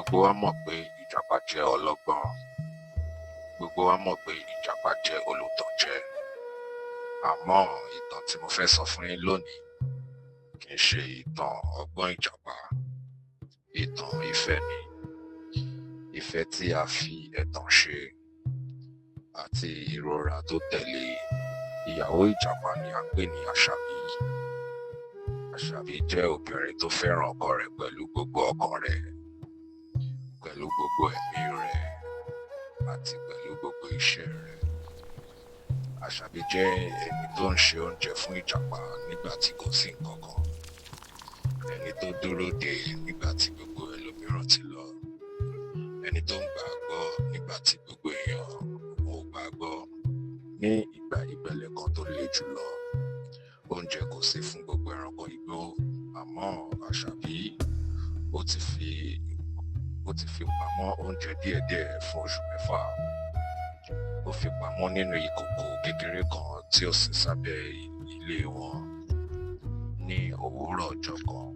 Gbogbo wa mọ̀ pé ìjàpá jẹ́ ọlọ́gbọ́n. Gbogbo wa mọ̀ pé ìjàpá jẹ́ olùtànjẹ. Àmọ́ ìtàn tí mo fẹ́ sọ fún yín lónìí kì í ṣe ìtàn ọgbọ́n ìjàpá. Ìtàn ìfẹ́ ni. Ìfẹ́ tí a fi ẹ̀tàn ṣe àti ìrora tó tẹ̀lé. Ìyàwó ìjàpá ni à ń pè ní Àṣàbí. Àṣàbí jẹ́ obìnrin tó fẹ́ràn ọkọ rẹ̀ pẹ̀lú gbogbo ọkàn rẹ̀, pẹ̀lú gbogbo ẹ̀mí rẹ̀ àti pẹ̀lú gbogbo iṣẹ́ rẹ̀. Àṣàbí jẹ́ ẹni tó ń ṣe oúnjẹ fún ìjàpá nígbà tí kò sí nǹkan kan. Ẹni tó dúró dè nígbà tí gbogbo ẹlòmíràn ti lọ. Ẹni tó ń gbàgbọ́ nígbà tí gbogbo èèyàn ò gbàgbọ́. Ní ìgbà ìgbẹlẹ̀ kan tó le jùlọ, oúnjẹ kò sí fún gbogbo ẹranko igbó, àmọ́ Àṣàbí ó ti fi ó ti fi pamọ́ oúnjẹ díẹ̀díẹ̀ fún oṣù 6. Ó fi pamọ́ nínú ìkòkò kékeré kan tí ó sì sábẹ́ ilé wọn. Ní òwúrọ̀ ọjọ́ kan,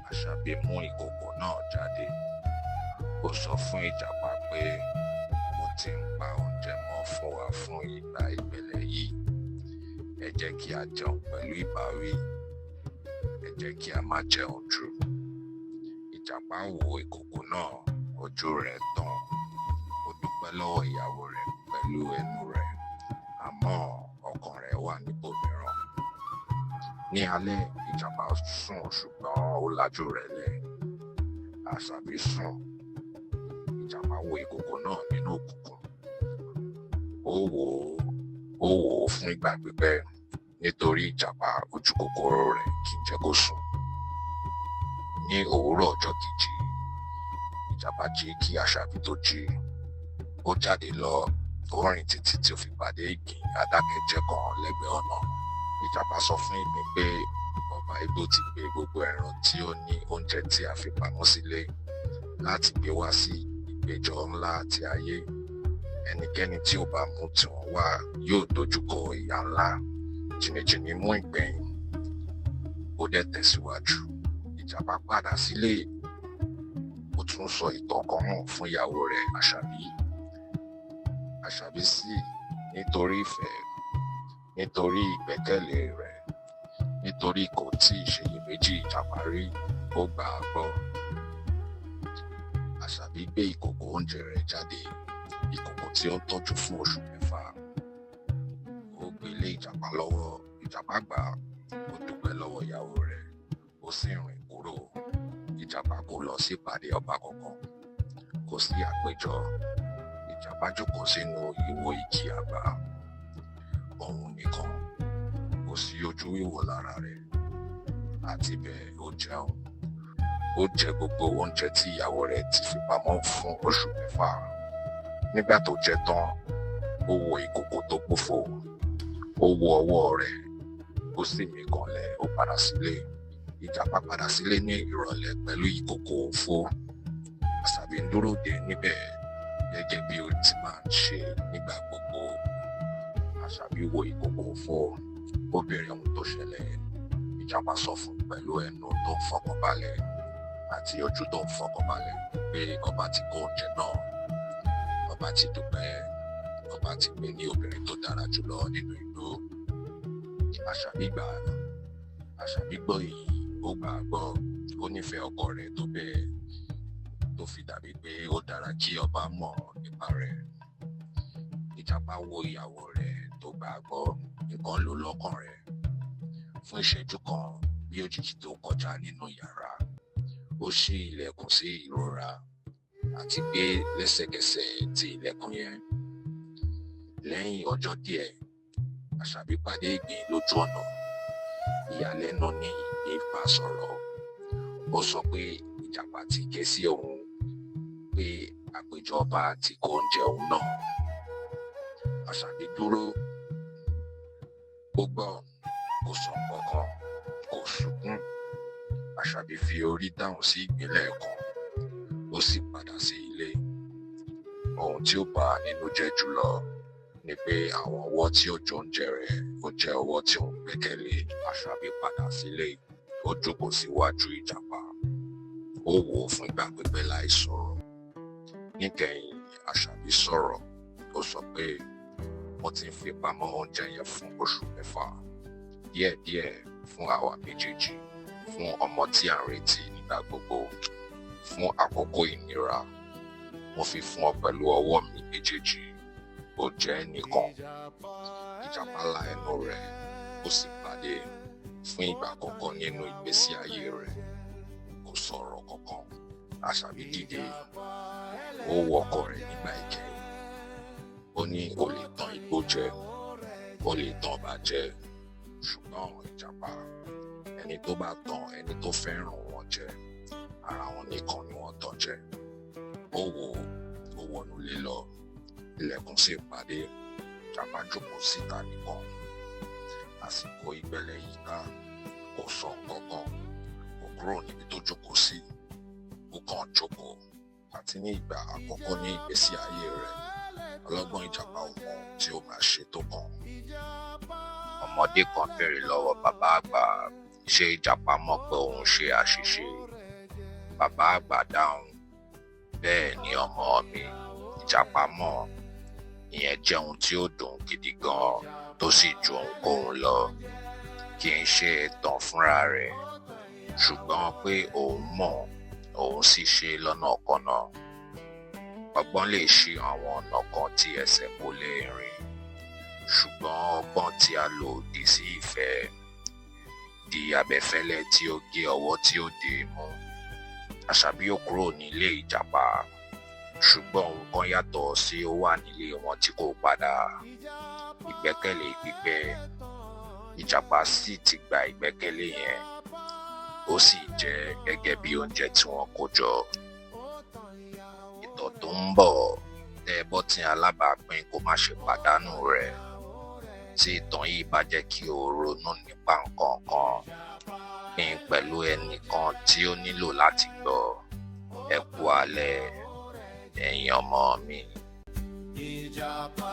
Àṣàbí mú ìkòkò náà jáde. Ó sọ fún ìjàpá pé, "Mo ti ń pa oúnjẹ mọ́ fún wa fún ìgbà ìgbẹlẹ̀ yìí. Ẹ jẹ́ kí a jẹun pẹ̀lú ìbáwí. Ẹ jẹ́ kí a má jẹun jù." Ìjàpá wo ìkòkò náà, ojú rẹ̀ tàn. Ó dúpẹ́ lọ́wọ́ ìyàwó rẹ̀ pẹ̀lú ẹnu rẹ̀, àmọ́ ọkàn rẹ̀ wà níbòmíràn. Ní alẹ́, ìjàpá sùn ṣùgbọ́n ó lajú rẹ̀ lẹ̀. Àṣàbí sùn. Ìjàpá wo ìkòkò náà nínú òkùnkùn. Ó wò ó, ó wò ó fún ìgbà pípẹ́ nítorí ìjàpá ojú kòkòrò rẹ̀ kì í jẹ́ kó sùn. Ní òwúrọ̀ ọjọ́ kejì, ìjàpá jí kí Àṣàbí tó jí. Ó jáde lọ, ó rìn títí tí ó fi pàdé ìgbín adákẹ́jẹ́ kan lẹ́gbẹ̀ẹ́ ọ̀nà. Ìjàpá sọ fún ìgbín pé ọba igbó ti gbé gbogbo ẹran tí ó ní oúnjẹ tí a fi pamọ́ sílé láti gbé wá sí ìpéjọ ńlá ti ayé. Ẹnikẹ́ni tí ó bá mú tiwọn wá yóò dojúkọ ìyà ńlá. Jìnnìjìnnì mú ìgbín, ó dẹ̀ tẹ̀síwájú. Ìjàpá padà sílé, ó tún sọ ìtàn kan náà fún ìyàwó rẹ̀ Àṣàbí. Àṣàbí sì nítorí ìfẹ́, nítorí ìgbẹ́kẹ̀lé rẹ̀, nítorí kò tíì ṣèyèméjì ìjàpá rí, ó gbà á gbọ́. Àṣàbí gbé ìkòkò oúnjẹ rẹ̀ jáde, ìkòkò tí ó ń tọ́jú fún oṣù 6. Ó gbé lé ìjàpá lọ́wọ́. Ìjàpá gbà á, ó dúpẹ́ lọ́wọ́ ìyàwó rẹ̀, ó sì rìn kúrò. Ìjàpá kò lọ sí ìpàdé ọba kankan, kò sí àpéjọ. Ìjàpá jókòó sínú ihò igi àgbà. Òun nìkan, kò sí ojú wíwò lára rẹ̀. Àti bẹ́ẹ̀ ó jẹun. Ó jẹ gbogbo oúnjẹ tí ìyàwó rẹ̀ ti fi pamọ́ fún oṣù 6. Nígbà tó jẹ tán, ó wo ìkòkò tó pòfo. Ó wo ọwọ́ rẹ̀, ó sì mí kanlẹ̀, ó padà sílé. Ìjàpá padà sílé ní ìrọ̀lẹ́ pẹ̀lú ìkòkò òfo. Àṣàbí ń dúró dè níbẹ̀ gẹ́gẹ́ bí ó ti máa ń ṣe nígbà gbogbo. Àṣàbí wo ìkòkò òfo, ó béèrè ohun tó ṣẹlẹ̀. Ìjàpá sọ fún un pẹ̀lú ẹnu tó ń fọkànbalẹ̀ àti ojú tó ń fọkànbalẹ̀ pé ọba ti kó oúnjẹ náà. Ọba ti dúpẹ́, ọba ti pè ní obìnrin tó dára jùlọ nínú igbó. Àṣàbí gbà á. Àṣàbí gbọ́ èyí, ó gbà á gbọ́. Ó nífẹ̀ẹ́ ọkọ rẹ̀ tó bẹ́ẹ̀ tó fi dàbí pé ó dára kí ọba mọ̀ nípa rẹ̀. Ìjàpá wo ìyàwó rẹ̀ tó gbà á gbọ́, nǹkan ló lọ́kàn rẹ̀. Fún ìṣẹ́jú kan, bí òjijì tó kọjá nínú yàrá, ó ṣí ilẹ̀kùn sí ìrora àti pé lẹ́sẹ̀kẹsẹ̀ ti ilẹ̀kùn yẹn. Lẹ́yìn ọjọ́ díẹ̀, Àṣàbí pàdé ìgbín lójú ọ̀nà. Ìyàlẹ́nu ní ìgbín bá sọ̀rọ̀. Ó sọ pé ìjàpá ti ké sí òun pé àpéjọ ọba ti kó oúnjẹ òun náà. Àṣàbí dúró, ó gbọ́, kò sọ nǹkan kan, kò sunkún. Àṣàbí fi orí dáhùn sí ìgbín lẹ́ẹ̀kan, ó sì padà sí ilé. Ohun tí ó bà á nínú jẹ́ jùlọ ni pé àwọn ọwọ́ tí ó jẹ oúnjẹ rẹ̀ ó jẹ́ ọwọ́ tí òun gbẹ́kẹ̀lé. Àṣàbí padà sílé, ó jókòó síwájú ìjàpá. Ó wò ó fún ìgbà pípẹ́ láì sọ̀rọ̀. Níkẹyìn, Àṣàbí sọ̀rọ̀. Ó sọ pé, "Mo ti ń fi pamọ́ oúnjẹ yẹn fún oṣù 6, díẹ̀díẹ̀, fún àwa méjèèjì, fún ọmọ tí à ń retí nígbà gbogbo, fún àkókò ìnira. Mo fi fún ọ pẹ̀lú ọwọ́ mi méjèèjì. Ó jẹ́ nìkan." Ìjàpá la ẹnu rẹ̀, ó sì pàdé. Fún ìgbà àkọ́kọ́ nínú ìgbésí ayé rẹ̀, kò sọ̀rọ̀ kankan. Àṣàbí dìde, ó wo ọkọ rẹ̀ nígbà ìkẹyìn. Ó ní, "O lè tan igbó jẹ, o lè tan ọba jẹ, ṣùgbọ́n ìjàpá, ẹni tó bá tan ẹni tó fẹ́ràn wọn jẹ, ara wọn nìkan ni wọ́n tàn jẹ." Ó wò ó, ó wọnú ilé lọ, ilẹ̀kùn sì pàdé. Ìjàpá jókòó síta nìkan. Àsìkò ìgbẹ́lẹ̀ yìí ká, kò sọ nǹkan kan, kò kúrò níbi tó jókòó sí, ó kàn jókòó. Àti ní ìgbà àkọ́kọ́ ní ìgbésí ayé rẹ̀, ọlọ́gbọ́n ìjàpá ò mọ ohun tí ó máa ṣe tó kàn. Ọmọdé kan béèrè lọ́wọ́ bàbá àgbà, ṣé ìjàpá mọ̀ pé òun ṣe àṣìṣe? Bàbá àgbà dáhùn, "Bẹ́ẹ̀ ni, ọmọ mi, ìjàpá mọ̀. Ìyẹn jẹ́ ohun tí ó dùn gidi gan-an tó sì ju ohunkóhun lọ. Kì í ṣe ẹ̀tàn fúnra rẹ̀, ṣùgbọ́n pé òun mọ̀, òun sì ṣe lọ́nàkọnà. Ọgbọ́n lè ṣí àwọn ọ̀nà kan tí ẹsẹ̀ kò lè rìn, ṣùgbọ́n ọgbọ́n tí a lò òdì sí ìfẹ́ di abẹfẹ́lẹ́ tí ó gé ọwọ́ tí ó dè é mú." Àṣàbí ò kúrò nílé ìjàpá, ṣùgbọ́n ohun kan yàtọ̀ sí ó wà nílé wọn tí kò padà: ìgbẹ́kẹ̀lé pípẹ́. Ìjàpá sì ti gba ìgbẹ́kẹ̀lé yẹn, ó sì jẹ́ gẹ́gẹ́ bí oúnjẹ tí wọ́n kó jọ. Ìtàn tó ń bọ̀, tẹ bọ́tìn alábàápín kó má ṣe pàdánù rẹ̀. Tí ìtàn yìí bá jẹ́ kí o ronú nípa nǹkan kan, pín pẹ̀lú ẹnìkan tí ó nílò láti gbọ́. Ẹ kú alẹ́, ẹ̀yin ọmọ mi. Ìjàpá.